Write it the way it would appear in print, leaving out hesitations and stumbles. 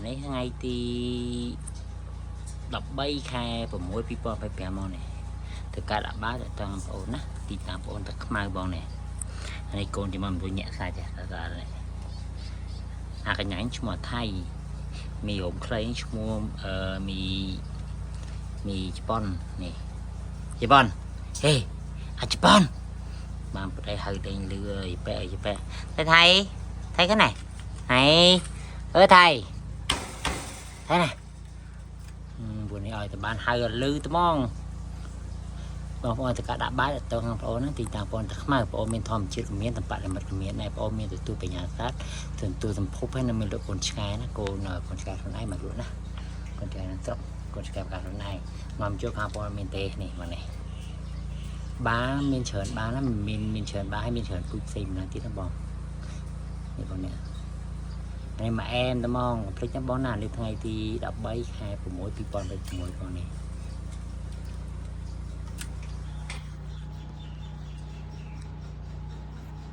នេះថ្ងៃទី13ខែ6 2025មកនេះធ្វើការដាក់បាតទៅបងប្អូនណាទីតាមបងប្អូនទឹកខ្មៅបងនេះនេះកូនចាំមកមួយញាក់សាច់តានេះអាកញ្ញាញ់ឈ្មោះថៃមីរោមខ្លីឈ្មោះអឺមីមីជប៉ុននេះជប៉ុនហេអាជប៉ុនបានប្តីហៅដេញលឺអីបែអីបែថៃថៃថៃកណែថៃអឺថៃថៃណាពួកនេះឲ្យតែបានហៅលឺត្មងបងប្អូនតកាដាក់បាយទៅបងប្អូនហ្នឹងទីតាំងបងប្អូនតខ្មៅបងប្អូនមានធម្មជាតិក៏មានតំបត្តិលមិតក៏មានដែរបងប្អូនមានទទួលបញ្ញាសាស្ត្រទទួលសម្ភពហើយនឹងមានលក់កូនឆ្កែណាកូនកូនឆ្កែខ្លួនឯងមកលក់ណាកូនឆ្កែនឹងស្រុកកូនឆ្កែប្រកាសខ្លួនឯងមកជួបខាងបងប្អូនមានទេនេះមកនេះបាមានច្រើនបាណាមានមានច្រើនបាហើយមានច្រើនពូជផ្សេងម្ដងទៀតណាបងនេះបងនេះនេះមកអែមត្មងកុំភ្លេចណាបងណានេះថ្ងៃទី13ខែ6 2026បងនេះ។